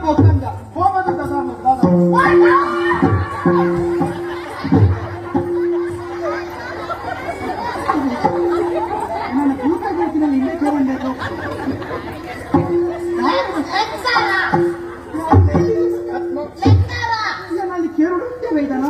ಪೋಕಂದ ಹೋಮದ ದಾದ. ನಾನು ಭೂತ ಹೇಳ್ತೀನಲ್ಲ, ಇಲ್ಲೇ ಕೇಳಿದ್ದು. ಅಲ್ಲಿ ಕೇರುಡು ಉಂಟೆ ಬೈದನ.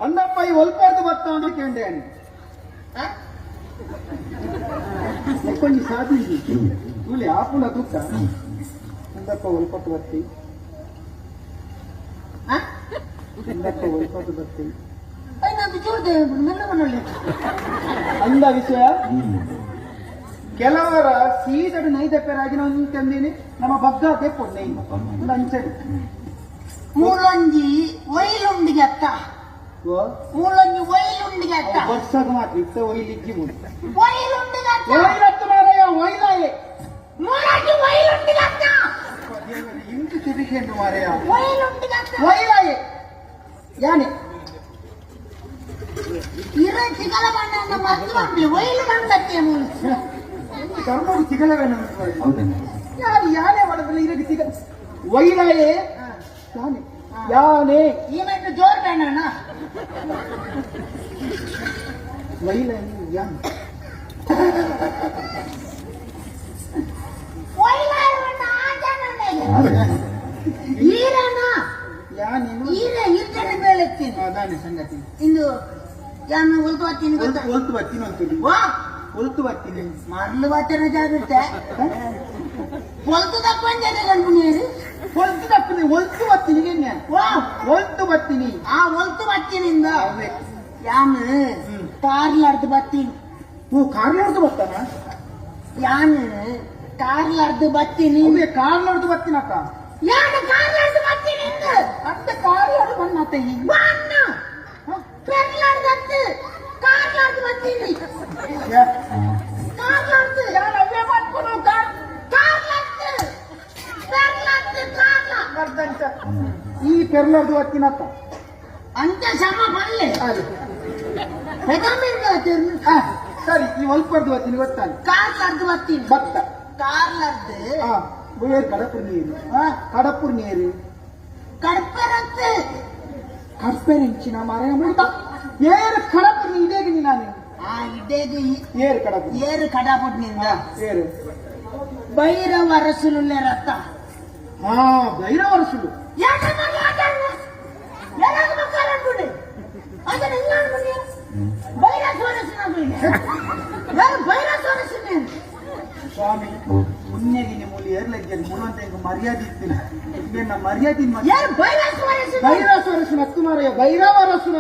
ಅಂದಪ್ಪ, ಈ ಒಲ್ಪಾರ್ದು ಬತ್ತ ಅಂತ ಕೇಂಡೆ. కొంచెం సాధించి తూలి ఆకుండా దుక్క. ಅಂದಪ್ಪ, ಒಲ್ಪಟ್ಟು ಬರ್ತಿ. ಅಂದಪ್ಪ, ಒಲ್ಪಟ್ಟು ಬರ್ತಿ. ಅಂದ ವಿಷಯ ಕೆಲವರ ಸೀದಡು ನೈದಪ್ಪರಾಗಿ ನಾವು ತಂದೀನಿ. ನಮ್ಮ ಬಗ್ಗ ತೆಪ್ಪು ನೈ ಒಂದು ಅಂಚಡಿ. ಮೂಲೊಂಜಿ ಒಯ್ಲುಂಡಿಗೆ ಅತ್ತ. ಓ. ಮೂಲೊಂಜಿ ಒಯ್ಲುಂಡಿಗೆ ಅತ್ತ. ವರ್ಷದ ಮಾತ್ರ ಇತ್ತ ಒಯ್ಲಿಕ್ಕಿ ಮುಂದೆ. ಒಯ್ಲುಂಡಿಗೆ ಅತ್ತ. ಒಯ್ಲತ್ತು ಮಾರಾಯ, ಒಯ್ಲಾಯೆ. ಮೂಲೊಂಜಿ ಒಯ್ಲುಂಡಿಗೆ ಅತ್ತ. ಇಂಟು ತಿರುಗಿ ಮಾರಾಯ. ಒಯ್ಲುಂಡಿಗೆ ಅತ್ತ. ಒಯ್ಲಾಯೆ ಯಾನೆ. ಇರ ಚಿಗಲ ಬಣ್ಣ ಮಸ್ತ್ ಬಂದ್ಲಿ ಒಯ್ಲು ಬಂದತ್ತೆ ಮೂಲು. ಕರ್ಮಕ್ಕೆ ಸಿಗಲವೇನು? ಯಾರು ಯಾನೆ ಮಾಡದಿಲ್ಲ ಇರಕ್ಕೆ ಸಿಗ ಒಯ್ಲಾಯೆ ಯಾನೆ ಯಾನೆ. ಈ ಮೆಟ್ಟು ಜೋರ್ ಬೇಡಣ್ಣ. ಒಯ್ಲಾಯೆ ಯಾನೆ. ಒಯ್ಲಾಯಣ್ಣ ಆಚರಣೆ ಈರಣ್ಣ. ಯಾನೇನು? ಈರ ಇರ್ಜನ ಬೇಳೆತ್ತೀನಿ. ಅದಾನೆ ಸಂಗತಿ. ಇಂದು ಯಾನು ಒಲ್ತು ಬರ್ತೀನಿ ಗೊತ್ತಾ? ಒಲ್ತು ಬರ್ತೀನಿ ಅಂತೇಳಿ. ವಾ. ಒಲ್ತು ಬರ್ತೀನಿ. ಮರ್ಲು ಬಾತನ ಜಾಗ್ರತೆ, ಒಲ್ತು ತಪ್ಪಂಜ ಗಂಟು. ಒಲ್ತು ತಪ್ಪನಿ, ಒಲ್ತು ಬರ್ತೀನಿ ಗೆನ್ನೆ. ವಾ. ಒಲ್ತು ಬರ್ತೀನಿ. ಆ ಒಲ್ತು ಬರ್ತೀನಿಂದ. ಅವೇ. ಯಾನು ಕಾರ್ಲಾರ್ದು ಬರ್ತೀನಿ. ಓ, ಕಾರ್ಲೋರ್ದು ಬರ್ತಾನ. ಯಾನು ಕಾರ್ಲಾರ್ದು ಬರ್ತೀನಿ. ಅವೇ, ಕಾರ್ಲೋರ್ದು ಬರ್ತೀನಕ್ಕ. ಯಾನು ಕಾರ್ಲಾರ್ದು ಬರ್ತೀನಿ ಇಂದು. ಅಂತ ಕಾರ್ಲೋರ್ದು ಬಂದ ಈಗ. ವಾನ್ನ ಪೆರ್ಲಾರ್ದತ್ತು ಕಾರ್ಲಾರ್ದು ಬರ್ತೀನಿ ಕಾರ್ಲಾರ್ದು. ಯಾರು ಅವೇ ಮಾಡ್ಕೊಂಡು ಕಾರ್. ಕಾರ್ಲಾರ್ದು ಪೆರ್ಲಾರ್ದು ಕಾರ್ಲ. ಬರ್ದಂತ ಈ ಪೆರ್ಲೋರ್ದು ಬರ್ತೀನಕ್ಕ. ಅಂತ ಸಮ ಬಲ್ಲೆ. ಅದು. ಹೆಗಮಿರ್ಗ. ಸರಿ, ಈ ಒಲ್ಪರ್ದು ಬರ್ತೀನಿ ಗೊತ್ತಾನೆ. ಕಾರ್ಲಾರ್ದು ಬರ್ತೀನಿ. ಭತ್ತ. ಕಾರ್ಲಾರ್ದು. ಹಾ, ಬೇರೆ ಕಡಪುರ್ ನೀರು, ಕಡಪುರ್ ನೀರು. ಕಡ್ಪರತ್ತು. ಕಡ್ಪೆರೆಂಚಿನ ಮಾರಾಯ ಮುಡ್ತ ಏರು ಕಡಪುರ್ ಇದೇಗ ನಾನು. ಆ ಇಡೇದು. ಏರು ಕಡಪುರ್. ಏರು ಕಡಾಪುಟ್ನಿಂದ. ಏರು. ಭೈರವ ಅರಸುಲುಳ್ಳೆ ರಥ. ಹಾ, ಭೈರವ ಅರಸುಲು. ಯಾಕೆ ಮರ್ಲು ಆಟಾಡ್ನ? ಯಾರಾಗ ಮಕ್ಕಳು ಅನ್ಬಿಡಿ. ಅದನ್ನ ಹಿಂಗ ಅನ್ಬಿಡಿ. ಭೈರವ ಅರಸುನ ಯಾರು? ಭೈರವ ಅರಸುನ. ಸ್ವಾಮಿ, ಪುಣ್ಯಗಿನಿ ಮೂಲಿ ಏರ್ಲಗ್ಗೇನು ಮುಳುವಂತ ಹಿಂಗ ಮರ್ಯಾದೆ ಇತ್ತಿಲ್ಲ ನಿನ್ನ ಮರ್ಯಾದೆ. ಯಾರು ಭೈರವ ಅರಸುನ? ಭೈರವ ಅರಸುನ ಹತ್ತು ಮಾರಾಯ, ಭೈರವ ಅರಸುನ.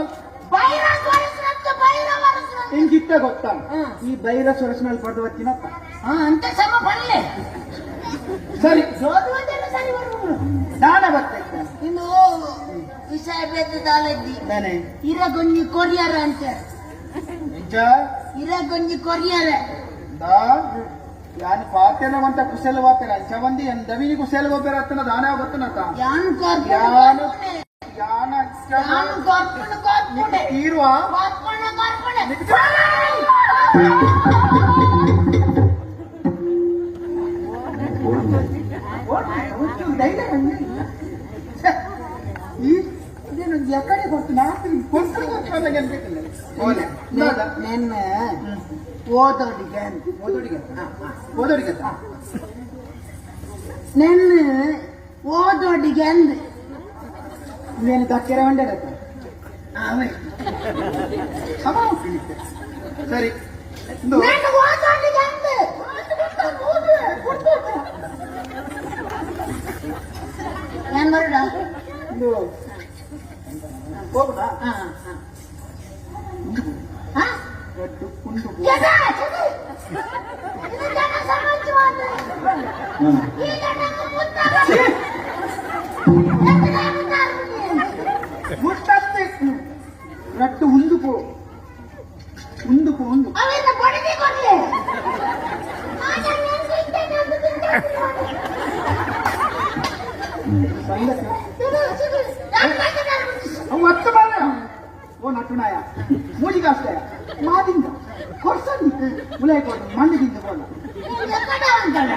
ಭೈರವ ಅರಸುನ ಅಂತ ಭೈರವ ಅರಸುನ. ಹಿಂಗಿತ್ತ ಗೊತ್ತಾ? ಹ್ಮ್. ಈ ಭೈರವ ಅರಸುನಲ್ಲಿ ಪಡೆದು ಬರ್ತೀನಪ್ಪ. ಹಾ, ಅಂತ ಸಮ ಬಲ್ಲೆ. ಸರಿ. ಜೋರುವುದೆಲ್ಲ ಸರಿ ಬರ್ಬೋದು. ದಾನ ಬರ್ತೈತೆ. ಇನ್ನು ವಿಷಯ ಬೇದ ದಾಲದ್ದಿ. ನಾನೇ. ಇರಗೊಂಜಿ ಕೊರಿಯರ ಅಂತ. ನಿಜ. ಇರಗೊಂಜಿ ಕೊರಿಯರ. ದಾ ಯಾನ್ ಪಾತೆನ ಅಂತ ಕುಶಲ ವಾಪೆರ ಅಂಚ ಬಂದಿ ದವಿನಿ ಕುಶಲ ಗೊಬ್ಬರ ಅತ್ತನ ದಾನ ಗೊತ್ತನತ. ಯಾನ್ ಕಾರ್ಪುಣ. ಯಾನು ಯಾನ. ಯಾನ್ ಕಾರ್ಪುಣ ಕಾರ್ಪುಣೆ. ತೀರುವ. ಕಾರ್ಪುಣ ಕಾರ್ಪುಣೆ. ಧೈರ್ಯ ಈ ಇದೇನು ಎಕಡೆ ಕೊಡ್ತು ನಾಲ್ಕು ಕೊಡ್ತು ಓಲೆ. ನೆನ್ನ ಓದೋಡಿಗೆ. ಓದೋಡಿಗೆ ಓದೋಡಿಗೆ. ನೆನ್ನ ಓದೋಡಿಗೆ ಅಂದ್. ನೀನು ದಕ್ಕೆರೆ ಹೊಂಡೆಡತ್ತ. ಅವೇ. ಸಮ ಉಂಟು. ಸರಿ ಇಂದು. ನೆನ್ನ ಓದೋಡಿಗೆ ಅಂದ್. ಏನ್ ಬರಡ? ಇಂದು ಹೋಗುದಾ? ಹಾ ಹಾ ಗಡ್ಡು ಕುಂಡು. ಎದ, ಎದ. ಇದು ಜನ ಸಮಾಜವಾದ. ಈ ಜನಕ್ಕೆ ಮುತ್ತಾಗ. ಎತ್ತಗ ಮುತ್ತಾಗ. ಮುಟ್ಟತ್ತೆ ರಟ್ಟು ಉಂದು ಪೋ, ಉಂದು ಪೋ, ಉಂದು. ಅವೆಲ್ಲ ಬಡಿದಿ ಕೊಡ್ಲಿ. ಆಗ ನೀನ್ ತಿಂತೇನೆ ಅಂತ ತಿಂತೇನೆ. ಸಂಗತಿ. ಇದು, ಇದು, ಯಾಕ್ ಮಾಡ್ತಾರೆ? ಅವ ಗೊತ್ತು ಬಾರ ಓ ನಟುನಾಯ ಮೂಲಿಗಾಸ್ತಾಯ ಮಾದಿಂದ ಕೊರ್ಸಂದಿ ಮುಲೈ ಕೊಡು ಮಣ್ಣಿದಿಂದ ಬೋಲ ಎಕ್ಕಡ ಅಂತಾಳ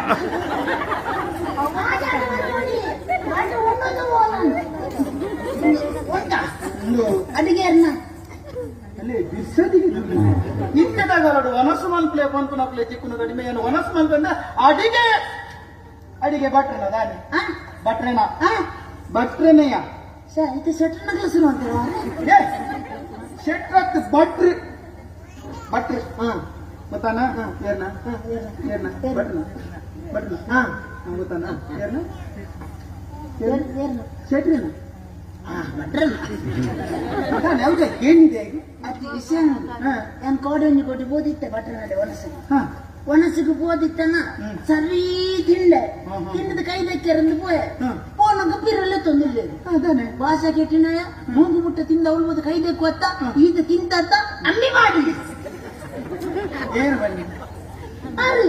ಅಡಿಗೆ ಅಲ್ಲಿ ಬಿರ್ಸದಿಗೆ ಇತ್ತದಾಗಲಡು ವನಸು ಮನ್ಪ್ಲೆ ಪನ್ಪುನಪ್ಲೆ ತಿಕ್ಕುನ ಕಡಿಮೆ ಏನು ವನಸು ಮನ್ಪಂದ ಅಡಿಗೆ ಅಡಿಗೆ ಭಟ್ರನ ದಾನಿ ಭಟ್ರೇನ ಭಟ್ರನೆಯ ಸರ್ ಇದು ಸೆಟ್ರನ ಕೆಲಸ ಅಂತೀರ ಏ ಶೆಟ್ರತ್ ಭಟ್ರು ಭಟ್ರು ಗೊತ್ತಾನ ಏರ್ನ ಏರ್ನ ಭಟ್ರನ ಭಟ್ರನ ಗೊತ್ತಾನ ಏರ್ನ ಶೆಟ್ರಿನ ಭಟ್ರನ ಅದಾನೆ ಹೌದಾ ಏನಿದೆ ಈಗ ಅದು ವಿಷಯ ಹಾ. ನಾನು ಕೋಡೊಂಜಿ ಕೊಟ್ಟು ಬೋದಿತ್ತೆ ಭಟ್ರನಲ್ಲಿ ಒಣಸಿಗೆ ಹಾ ಒಣಸಿಗೆ ಬೋದಿತ್ತನ ಸರಿ ತಿಂಡೆ ಹ್ಮ್, ಹ್ಮ್. ತಿಂಡದ ಕೈ ದಕ್ಕೆರಂದು ಪೋಯೆ ಹ್ಮ್. ಪೋನಗ ಪಿರಲೆ ತೊಂದಿಲ್ಲ ಅದಾನೆ ಭಾಷೆ ಕೆಟ್ಟಿನಾಯ ಮೂಗು ಮುಟ್ಟ ತಿಂದ ಅವಳು ಕೈ ದಕ್ಕು ಅತ್ತ ಈತ ತಿಂತತ್ತ ಅಮ್ಮಿ ಮಾಡಿ ಏರು ಬನ್ನಿ ಅರು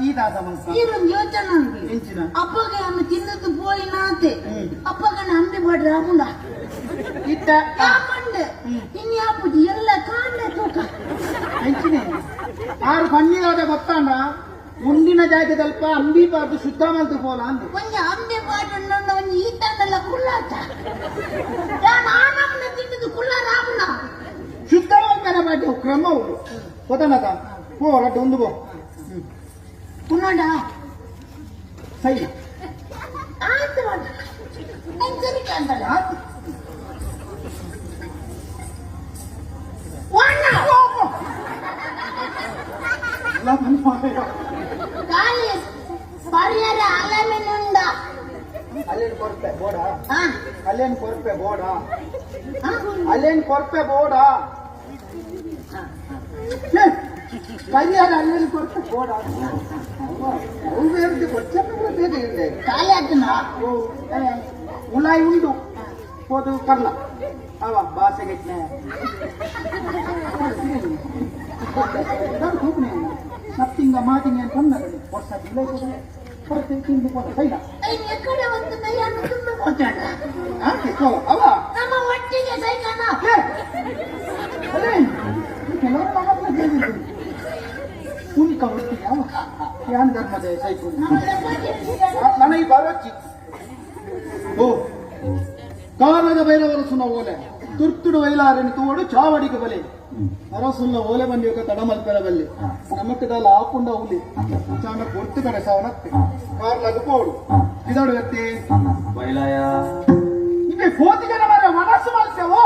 ಈ ದಾದ ಮನ್ಸ ಈರೊಂದು ಯೋಚನೆ ಉಂಟು ಎಂಚಿನ ಅಪ್ಪಗೆ ಅಮ್ಮ ತಿನ್ನದು ಪೋಯಿನಾತೆ ಹ್ಮ್. ಅಪ್ಪಗನ ಅಮ್ಮಿ ಮಾಡ್ರೆ ಆಪುಂಡ ಇತ್ತ ಯಾಪಂಡೆ ಇನ್ಯಾಪುಜಿ ಎಲ್ಲ ಕಾಂಡೆ ತೂಕ ಎಂಚಿನ ಆರು ಪನ್ನೀರಾದ ಗೊತ್ತಾಂಡ ಮುಂದಿನ ಜಾಗದಲ್ಪ ಅಂಬಿ ಬಾರ್ದು ಶುದ್ಧ ಮಲ್ತು ಪೋಲ ಅಂದು ಒಂಜಿ ಅಂಬೆ ಪಾಟುಂಡ ಒಂಜಿ ಈತಂಡಲ್ಲ ಕುಲ್ಲಾಟ ಯಾನ್ ಆನಮ್ನ ತಿನ್ನದು ಕುಲ್ಲ ರಾಮನ ಶುದ್ಧ ಮಲ್ಪನ ಬಾಟಿ ಕ್ರಮ ಉಂಡು ಗೊತ್ತಾನದ ಪೋ ರಡ್ಡು ಒಂದು ಪೋ ಪುನಡ ಸೈ ಆಯ್ತು ಮಾಡ ಸರಿ ಕಾಂತಲ್ಲ ಆತು. ಒಣ್ಣ ಎಲ್ಲ ಬಂದ್ ಮಾರಾಯ. ಖಾಲಿ ಪರಿಯರ ಅಲಮಿನುಂಡ ಅಲ್ಲೇನು ಕೊರ್ಪೆ ಬೋಡ ಹಾ ಅಲ್ಲೇನು ಕೊರ್ಪೆ ಬೋಡ ಹಾ ಅಲ್ಲೇನು ಕೊರ್ಪೆ ಬೋಡ ಛೇ, ಪರಿಹಾರ ಅಲ್ಲೇನು ಕೊರ್ಪೆ ಬೋಡ ಅವು ಬೇರೆ ಕೊಚ್ಚನ್ನು ಬೇರೆ ಇದೆ ಖಾಲಿ ಆತನ ಓ, ಉಲಾಯಿ ಉಂಡು ಹೋದು ಕರ್ಲ ಅವ ಬಾಸೆಗೆಟ್ನೆ ನತ್ತಿಂಗ ಮಾತಿಂಗ ಅಂತ ಬಂದ ವರ್ಷ ಹೊರತು ತಿಂದು ಪೋದ ಸೈಲ ಎಕ್ಕಡೆ ಒಂದು ನಯ್ಯನ್ನು ತುಂಬ ಕೊಟ್ಟಾಡ ಆಕೆ ಕೋ ಅವ ನಮ್ಮ ಒಟ್ಟಿಗೆ ಸೈಕನ ಏ, ಅದೇ ಕೆಲವರು ನಮ್ಮ ಉನ್ಕ ಒಟ್ಟಿಗೆ ಅವ ಯಾನ್ ಧರ್ಮದ ಸೈಕು ನಮ್ಮ ಲೆಕ್ಕಕ್ಕೆ ನನಗೆ ಬರೋಚ್ಚಿ ಓ ಕಾಲದ ಭೈರವರಸುನ ಓಲೆ ತುರ್ತುಡು ವೈಲಾರని ತೋಡು ಚಾವಡಿಗೆ ಬಲೆ ಅರಸುಲ್ಲ ಓಲೆ ಬಂದಿಯೊಕ ತಡಮಲ್ಪೆರ ಬಲ್ಲಿ ನಮಕ್ಕದಲ್ಲ ಆಪುಂಡ ಹುಲಿ ಚಾನ ಪೊರ್ತು ಕಡೆ ಸಾವನತ್ತೆ ಕಾರ್ಲಗ ಪೋಡು ಇದೋಡು ವ್ಯಕ್ತಿ ವೈಲಾಯ ಇವೆ ಕೋತಿ ಜನ ಮಾರ ಮನಸ್ಸು ಮಲ್ಸೆವೋ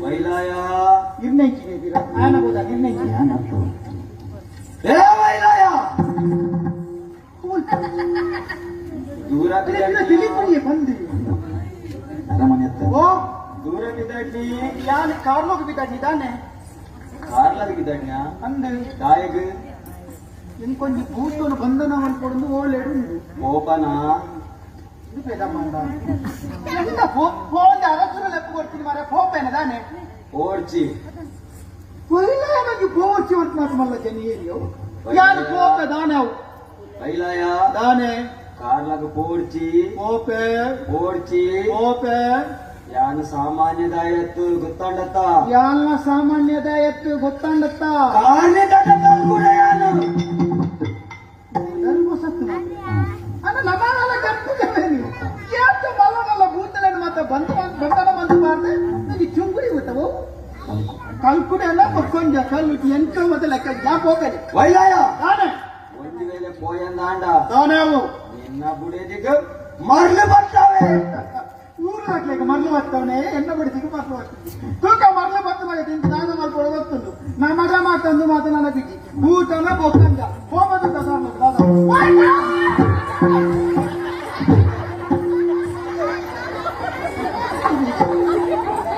ವೈಲಾಯ ನಿರ್ಣಯಿಸಿದ್ದೀರ ಆನ ಬೋದ ನಿರ್ಣಯಿಸಿ ಏ ವೈಲಾಯ ದೂರ ತಿಳಿಪುರಿಯೇ ಬಂದು ಅರಮನೆ ಹತ್ರ. ಓ ದೂರ ಬಿದ್ದಾಡ್ನಿ ಯಾನ್ ಕಾರ್ಲೋಗ ಬಿದ್ದಾಡ್ನಿ ತಾನೆ ಕಾರ್ಲಾಗ ಬಿದ್ದಾಡ್ನ್ಯಾ ಅಂದು ದಾಯಗ್ ಇಂಕೊಂಜಿ ಭೂತನು ಬಂಧನ ಮಲ್ಪೊಡೊಂದು ಓಲೆಡು ಉಂಡು ಕೋಪನ ಇದು ಪೇದಮ್ಮಂಡ ಎಂತ ಫೋನ್ ಅರಸುರ ಲೆಪ್ಪ ಕೊಡ್ತೀನಿ ಮಾರೆ ಫೋಪೇನ ತಾನೆ ಓಡ್ಚಿ ಕೊಯ್ಲಾಗಿ ಪೋಚಿ ಅಂತ ಮಲ್ಲ ಜನ ಏರಿಯೋ ಯಾರು ಕೋಪೆ ದಾನೆ ಅವು ವೈಲಾಯ ದಾನೆ ಕಾರ್ಲಾಗ ಪೋಡ್ಚಿ ಕೋಪೆ ಓಡ್ಚಿ ಕೋಪೆ ಯಾನು ಸಾಮಾನ್ಯ ದಾಯತ್ತು ಗೊತ್ತಾಂಡತ್ತ ಯಾಲ್ನ ಸಾಮಾನ್ಯದ ಎತ್ತು ಗೊತ್ತಾಂಡತ್ತ ಕಾರ್ನೆ ಕೂಡ ಯಾನು ಧರ್ಮಸತ್ತು ಅನ್ನ ನಮಾನಲ್ಲ ಕಪ್ಪು ನೀವು ಯಾತ ಮಲ್ಲನಲ್ಲ ಭೂತಲನ್ನು ಮಾತ್ರ ಬಂದ ಬಂಧನ ಬಂದು ಬಾರ್ದೆ ನನಗೆ ಚುಂಗುಡಿ ಗೊತ್ತವು ಕಲ್ಕುಡೆ ಎಲ್ಲ ಪಕ್ಕೊಂಜ ಕಲ್ಲು ಎಂತ ಮೊದಲ ಯಾ ಹೋಗಲಿ ವೈಲಾಯ ದಾನೆ ಒಂದು ವೇಳೆ ಪೋಯಂದಾಂಡ ದಾನೆ ಅವು ನಿನ್ನ ಬುಡೇದಿಗ ಮರಳು ಬರ್ತಾವೆ ಊರು ಹಾಕ್ಲಿಕ್ಕೆ ಮರಳು ಬರ್ತವನೆ ಎಣ್ಣ ಬಡಿಸಿಗೆ ಮರಳು ಬರ್ತದೆ ತೂಕ ಮರಳು ಬರ್ತದಾಗ ತಿಂದು ದಾನ ಮಲ್ಪೊಡ ಗೊತ್ತುಂಟು ನಾ ಮರ ಮಾತಂದು ಮಾತು ನನ್ನ ಬಿಗಿ ಊಟನ ಬೊಕ್ಕಂಜ ಹೋಮದ ದಾದ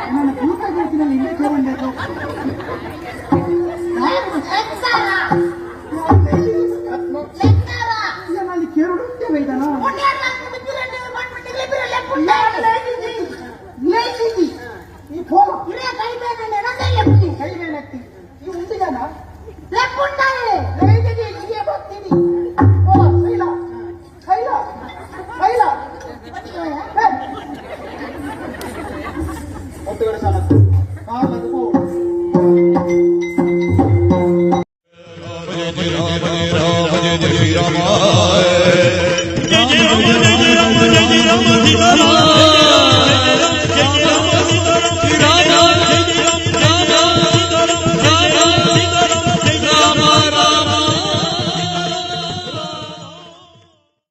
ನಾನು ಭೂತ ಗುರುತಿನಲ್ಲಿ ಇಲ್ಲೇ ಕೇಳಿದೆ ಲೆಕ್ಕಾರ ಅಲ್ಲಿ ಕೇರಳು ಉಂಟೆ ಇದನ್ನ ಈ ಫೋನ್ ಕೈ ಮೇಲತ್ತಿ ಈ ಉಂಡು ಜನ ಇಲ್ಲಿಯೇ ಬರ್ತೀನಿ ಓ ಶೈಲ ಶೈಲ ಶೈಲ ಹೇ. ಪೊರ್ತುಗಡೆ ಸನತ್ತು ಕಾರ್ಲಗ್ ಪೋವೊಡು. Rama Jai Rama.